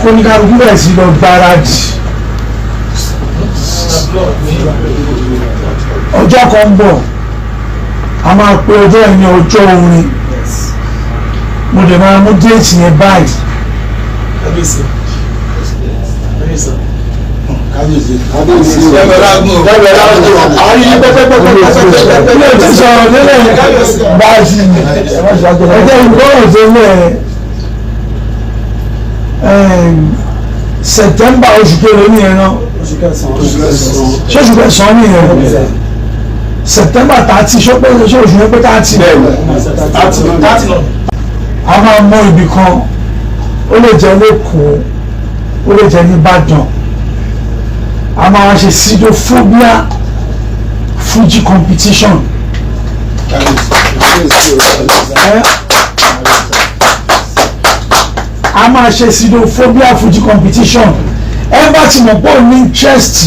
Kó ní kálukú bẹ̀rẹ̀ sí lọ gbáradì. Ọjọ́ kan ń bọ̀, a máa pe ọjọ́ yẹn ní ọjọ́ orin. Mo dẹ̀ máa mú date yẹn báyìí. Kábíyèsí. Kábíyèsí. Kábíyèsí. Kábíyèsí. Pẹ́pẹ́pẹ́pẹ́pẹ́pẹ́pẹ́ mi ò ti sọ̀rọ̀ nílẹ̀ báyìí, ẹ̀jẹ̀ ìgbọ́rọ̀ tó lẹ̀. September, oṣù kéré ní ẹran, Oṣù kẹsàn-án. ṣé oṣù kẹsàn-án ní ẹran? September 30, ṣé pé ṣé oṣù yẹn pé 30? 30 náà. A máa mọ ibì kan, ó lè jẹ́ lẹ́kọ̀ọ́, ó lè jẹ́ nìbàdàn. A máa ṣe Sidophobia Fuji competition. Ẹ a máa ṣe Sidophobia Fuji competition. Ẹ bá ti mọ̀ pé òun ní interest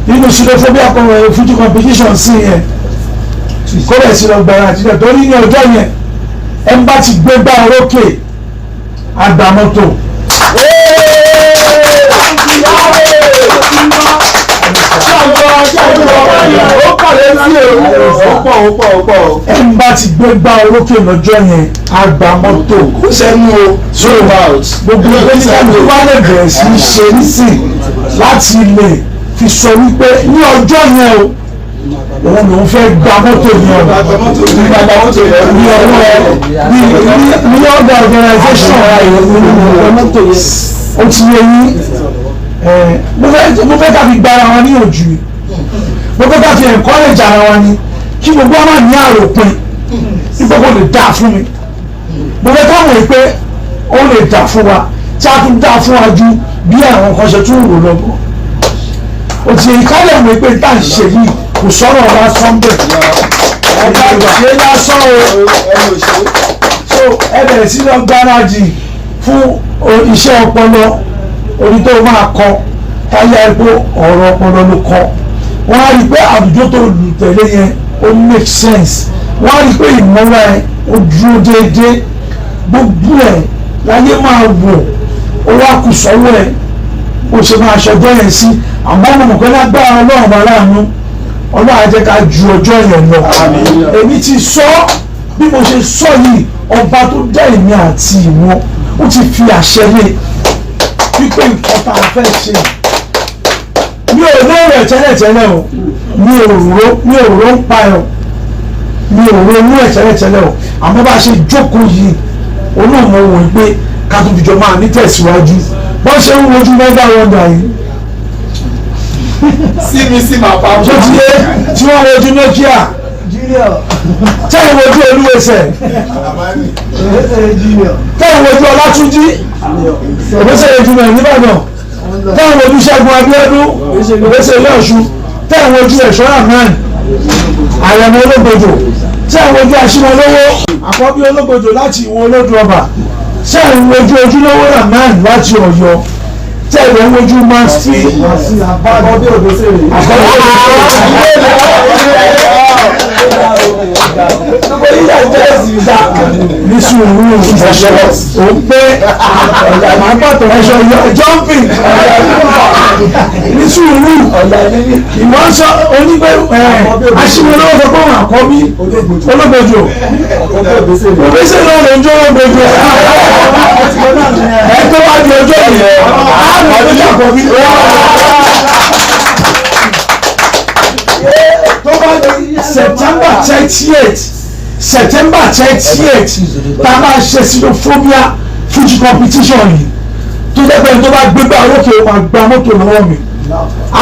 nínú Sidophobia Fuji competition sí yẹn, kó bẹ̀ sí lọ gbára àtijọ́, torí ní ọjọ́ yẹn, ẹ bá ti gbé gbá orókè, àgbà mọ́tò. Ó kàlẹ́ sí o. Ó pọ̀, ó pọ̀, ó pọ̀. Ẹ bá ti gbé gbá orókè lọ́jọ́ yẹn, àgbà mọ́tò. Kó sẹ́nu o. So gbogbo ẹgbẹ́ ní káàdì wá lè bẹ̀rẹ̀ sí í ṣe nísìn láti lè fi sọ wípé ní ọjọ́ yẹn o, òun lòún fẹ́ gba mọ́tò yẹn o ní ọwọ́ ní ọ̀dọ̀ organisation. Ó ti yẹ yín. Mo fẹ́ ká fi gba ara wa níyànjú ni, mo fẹ́ ká fi encourage ara wa ni, kí gbogbo wa máa ní àròpin nípa kó lè dáa fún mi. Mo fẹ́ ká mọ̀ pé ó lè dà fún wa, tí a tún dá fún wa ju bí àwọn kan ṣe tún rò lọ́gbọ̀n. Ó ti yẹ ká lè mọ̀ pé tá à ń ṣe yìí, kò sọ̀rọ̀ lásán bẹ̀, ọba ṣe lásán o. So ẹ bẹ̀rẹ̀ sí lọ gbáradì fún iṣẹ́ ọpọlọ orí tó máa kọ táyà epo. Ọ̀rọ̀ ọpọlọ ló kọ, wọ́n á rí i pé àwùjọ tó lù tẹ̀lé yẹn, ó make sense. Wọ́n á rí i pé ìmọ̀ra ẹ̀, ó dúró déédéé. Gbogbo ẹ̀ láyé máa wò, ó wá kù sọ́wọ́ ẹ̀ bó ṣe máa ṣọjọ́ yẹn sí. Àmọ́ mo mọ̀ pé lágbára Ọlọ́run bá láàánú, Ọlọ́run á jẹ́ ká ju ọjọ́ yẹn lọ. Èmi ti sọ bí mo ṣe sọ yìí, ọba tó dá èmi àti ìwọ, ó ti fi àṣẹ lé wípé nǹkan tá a fẹ́ ṣe, mi ò lérò ẹ̀ tẹ́lẹ̀tẹ́lẹ̀ o, mi ò rò ń pa ẹ̀ o, mi ò ronú ẹ̀ tẹ́lẹ̀tẹ́lẹ̀ o. Àmọ́ bá a ṣe jókòó yìí, òun náà mo wò pé ká tó fi jọ máa ní tẹ̀síwájú. Bọ́n ṣe ń wojú mẹ́gbà wọ́ndà yìí, Sí mi sí màá pa. tó ti yé tí wọ́n wojú Nokia, tẹ́yìn wojú Olúwẹsẹ̀, tẹ́yìn wojú Ọlátúnjí Òbẹ́sẹ̀ Ejúmọ̀ nìbàdàn, tẹ́yìn wojú Ṣẹ́gun Abíọ́dún Òbẹ́sẹ̀ ilé Ọ̀ṣun, tẹ́yìn wojú Ẹ̀ṣọ́ Rahman Àyẹ̀mọ́ Ológbòjò, tẹ́yìn wojú Aṣímọlówó Àkọ́bí Ológbòjò láti Ìwó Olódù Ọba, tẹ́yìn wojú Ojúlówó Rahman láti Ọ̀yọ́, tẹ́yìn wojú Mansfi Àkọ́bí Òbésèré. Àkọ́bí ní sùúrù, ẹ̀ṣọ́ ò ń pé ẹ̀ṣọ́ yọ jumping ní sùúrù. Ìwọ́n sọ onígbẹ́ aṣíwọ́lọ́wọ́ sọ pé òun àkọ́bí Ológbòjò Òbésèré náà ló ń jó Ológbòjò ẹ̀ tó wá di ọjọ́ yìí àárò tó jẹ́ àkọ́bí. Tó bá di September 30th, September 30th, tá a máa ṣe Sidophobia Fuji competition yìí, tó jẹ́ pé tó bá gbégbá orókè, ó máa gba mọ́tò lọ́wọ́ mi.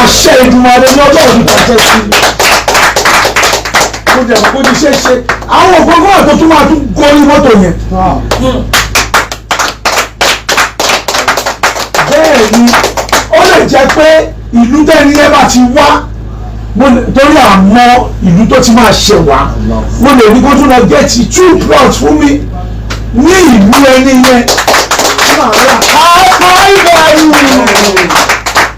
Àṣẹ Èdùmàrè ní ọjọ́ òní pàṣẹ sí i. Kó jẹ́ kó ní ṣe ṣe àwọn ògbóngó àti tó máa tún gorí mọ́tò yẹn. Bẹ́ẹ̀ ni, ó lè jẹ́ pé ìlú tẹ́ni ẹ bá ti wá, torí àmọ́ ìlú tó ti máa ṣẹ̀ wá, mo lè ní kó tún lọ get two plots fún mi ní ìlú ẹni yẹn.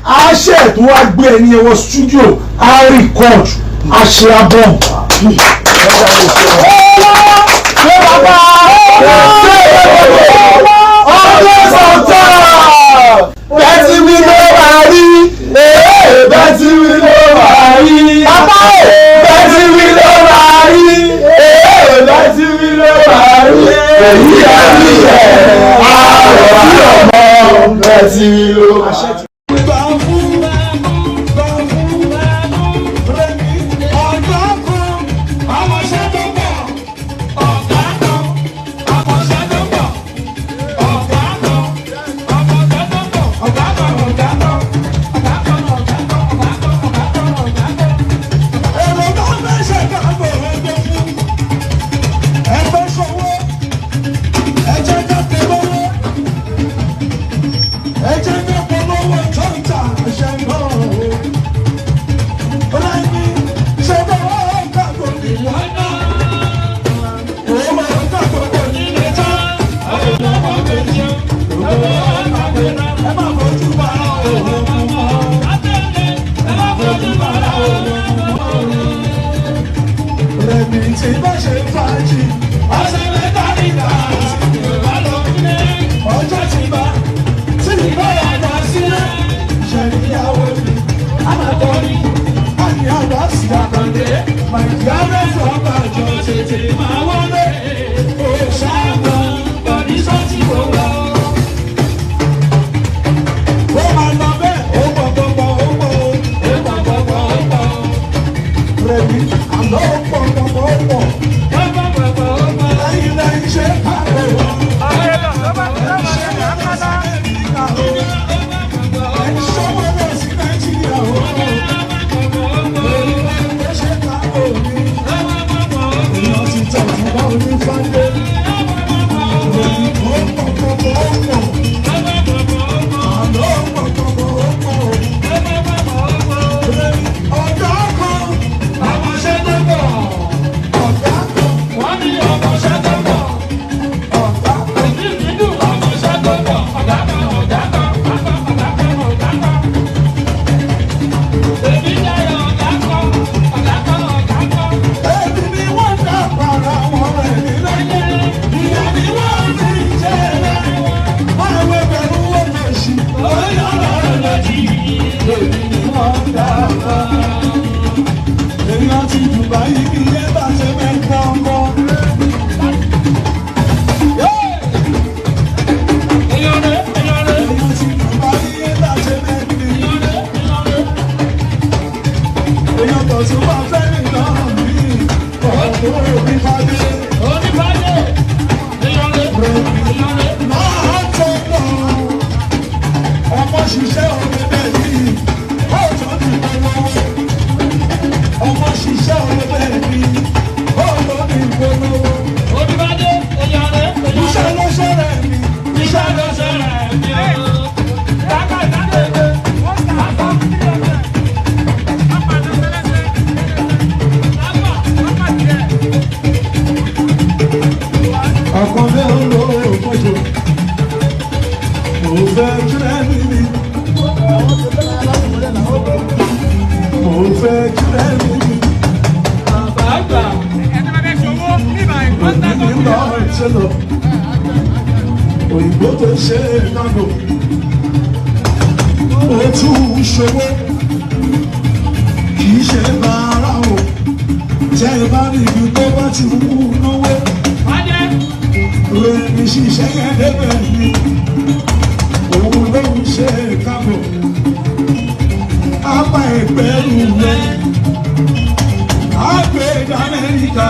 A ṣe tó wá gbé ẹni yẹn wọ studio, a record, a ṣe album. Ṣé bàbá ọdún sọ̀tà? Bẹ́ẹ̀ tí wí ló máa rí. Bẹ́ẹ̀ tí wí ló máa rí. Bàbá o. Bẹ́ẹ̀ tí wí ló máa rí. Bẹ́ẹ̀ tí wí ló máa rí. Èyí àrí ẹ̀ àrò sí ọmọ. Bẹ́ẹ̀ tí wí ló máa rí. Òyìnbó tó ṣe é ó tún ṣòwò kì í ṣe bàárà o tẹ́ ẹ bá rí ibi tó bá ti wú náwó rẹ̀ ní ṣiṣẹ́ yẹn débẹ̀ ni òun ló ń ṣe kábọ̀ apá ẹgbẹ́rún rẹ̀ àgbẹ̀ Amẹ́ríkà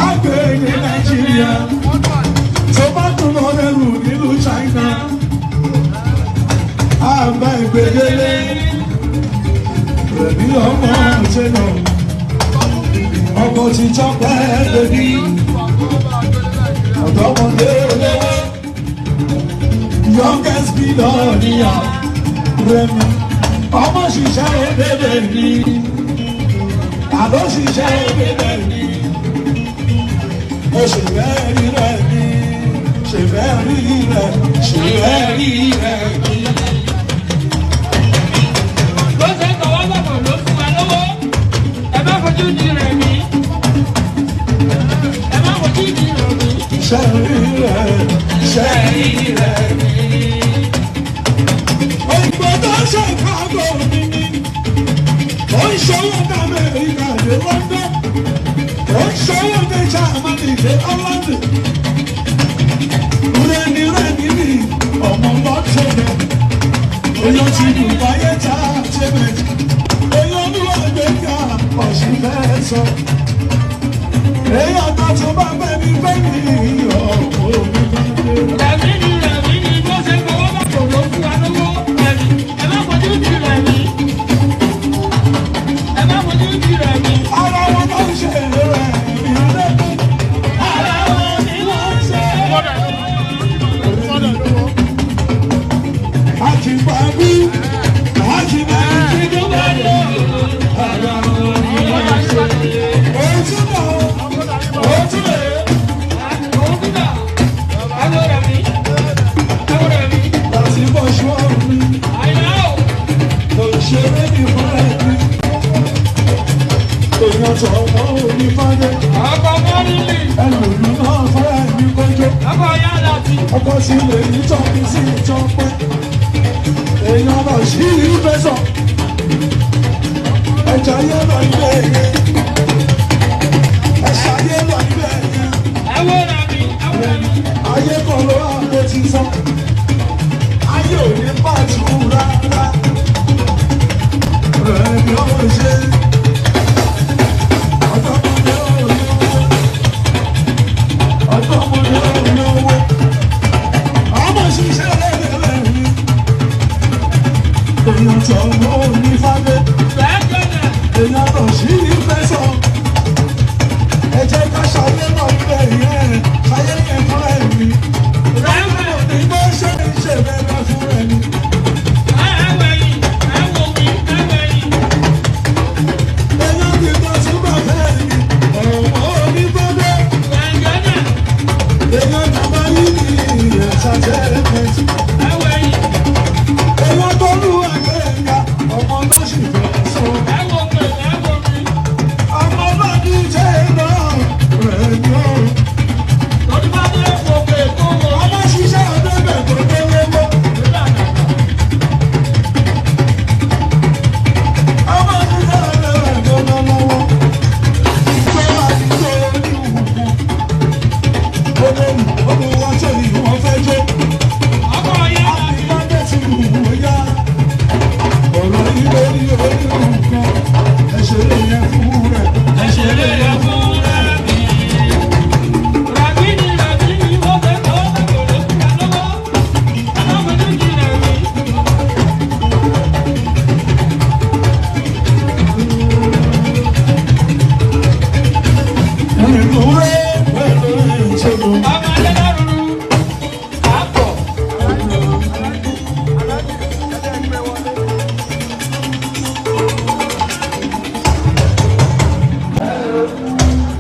àgbẹ̀ ní Nàìjíríà tó bá tún lọ lẹ́rù nílùú China àgbà ìgbẹ́lẹ́lẹ́ rẹ̀mí ọmọ ṣẹlọ ọkọ̀ ti tọ́pẹ́ lórí ọ̀dọ́mọdé olówó youngest billionaire rẹ̀mí ọmọ ṣiṣẹ́ òdebẹ̀ ní àlọ́ ṣiṣẹ́ òdebẹ̀ ní mo ṣe fẹ́ rí rẹ̀ ní ṣe fẹ́ rí rẹ̀ ṣe fẹ́ rí rẹ̀ ní. Bó ṣe ń tọwọ́ bọ̀bọ̀ ló fún wa lówó. Ẹ má fojú di rẹ̀ mí. Ẹ má fojú di rẹ̀ mí. Ṣe rí rẹ̀ ṣe Ẹ rí rẹ̀ mí. Ṣọwọ́ dé Jámánì dé Ọ́lọ́ndì. Rẹ́ni rẹ́ni ní ọmọ lọ́tẹ̀lẹ̀. Èèyàn ti Dubai entertainment. Èèyàn olúwa gbẹ̀ngà ọ̀sùn fẹ́ sọ. Èèyàn tó tún bá bẹ́mi bẹ́mi ọ̀pọ̀ omi bá dé. Rẹ̀mí ni Rẹ̀mí ni bó ṣe fọwọ́ bàtò ló fún wa lówó. Rẹ̀mí, ẹ má fojú di Rẹ̀mí. Ẹ má fojú di Rẹ̀mí. Ara wọn ló ń ṣe rẹ̀ mí lẹ́kùn. Ara wọn ni wọ́n ṣe. Àjìbábí, àjìbábí ti dúró lọ. Ara wọn ni wọ́n ṣe. Òtúbọ̀, òtúbọ̀. Òun dúdà. Ẹ wo Rẹ̀mí. Ẹ wo Rẹ̀mí. Láti bọ́ ṣọ́ mi, Àyìnlá o. kò ṣeré ní fúnra mi. Èèyàn tó ọmọ òní fádé, Ọkọ̀ mọ́rìnlì. ẹlòmí náà fúnra mi kọjọ́. Ọkọ̀ yálà ti. Ọkọ̀ sí lè ní tọ́kí sí ìtọ́pẹ́. Èèyàn lọ sí ìfẹsọ̀. Ẹja yé lọ ibẹ̀ yẹn. Ẹ̀ṣà yé lọ ibẹ̀ yẹn. Ẹ wo Rẹ̀mí. Ẹ wo Rẹ̀mí. Ayé kan ló wà ló ti sọ. Ayé ò ní pàtó rárá. Rẹ̀mí ò ṣe. Ọ̀dọ́mọdé ò lówó. Ọ̀dọ́mọdé ò lówó. Ọmọ ṣiṣẹ́ lẹ́lẹ́lẹ́ mi. Èèyàn tó mọ́ ní fábẹ́. Bẹ́ẹ̀kẹ́nẹ̀. Èèyàn tó ṣí ìfẹ́ sọ. Ẹ jẹ́ ká ṣayé lọ ibẹ̀ yẹn. Ṣayé yẹn fún ẹ̀mí. Rẹ̀mí. Ní bó ṣe ń ṣe bẹ́ẹ̀ fún ẹni. Ẹ wẹ̀yìn. Ẹ wo mi. Ẹ wẹ̀yìn. Èèyàn ti tọ́ sí bàbá ẹni. Ọ̀pọ̀ onígbọ́dọ̀. Bẹ́ẹ̀kẹ́nẹ̀. Èèyàn tó bá yí ní entertainment. Ẹ wẹ̀yìn. Èèyàn tó lù àgbẹ̀ngà. Ọmọ náà sì fẹ́ sọ. Ẹ wo mi. Ẹ wo mi. Ọmọ bá ní jẹ́ náà rẹ̀ ní o. Lọ́dún bá dé òkè tó wọ. Ọmọ ṣiṣẹ́ ọdẹ́bẹ̀ tó délé mọ́. Ọmọ ṣiṣẹ́ ọdẹ́bẹ̀ tó ná lọ́wọ́. Tó bá ti tó ní ìwùkú. Ó lé ní olùwà tó ní wọ́n fẹ́ jó. Ọkọ̀ yálà ti. Àbíbádé ti wù ú yá. Ọ̀rọ̀ ilé ní orí nǹkan. Ẹ̀ṣẹ̀ lè yẹ fún rẹ̀. Ẹ̀ṣẹ̀ lè yẹ fún Rẹ̀mí. Rẹ̀mí ni Rẹ̀mí ni bó ṣe fọwọ́ bàtò ló fún wa lówó. Ẹ má fojú di Rẹ̀mí. Ìlú rẹ̀ pẹ̀lú ìṣòro. Ọmọ alẹ́lárúurú. Àpọ̀.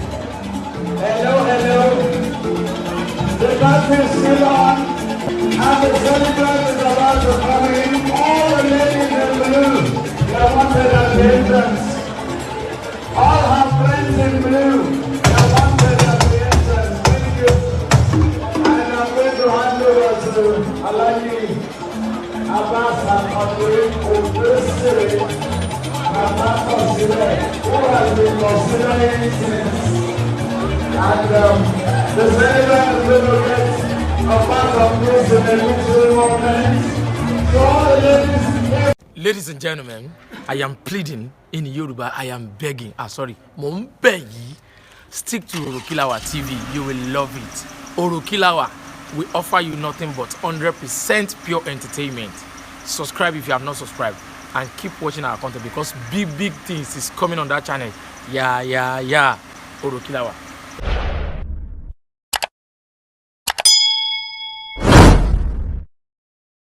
Hello, hello. The party is still on, and the celebrant is about to come in. All the ladies in blue, they are wanted at the entrance. All her friends in blue, they are wanted at the entrance. Thank you. And I'm going to hand over to Alhaji Abbas and Abdul Obesere, Baba Osire, who has been considering since. And the celebrant is going to get a part of this in a little moment. So all the ladies, Ladies and gentlemen, I am pleading in Yoruba, I am begging. Ah, sorry, mo ń bẹ̀ yìí. Stick to Orokilawa TV, you will love it. Orokilawa, we offer you nothing but 100% pure entertainment. Subscribe if you have not subscribed and keep watching our content because big, big things is coming on that channel. Yeah. Orokilawa.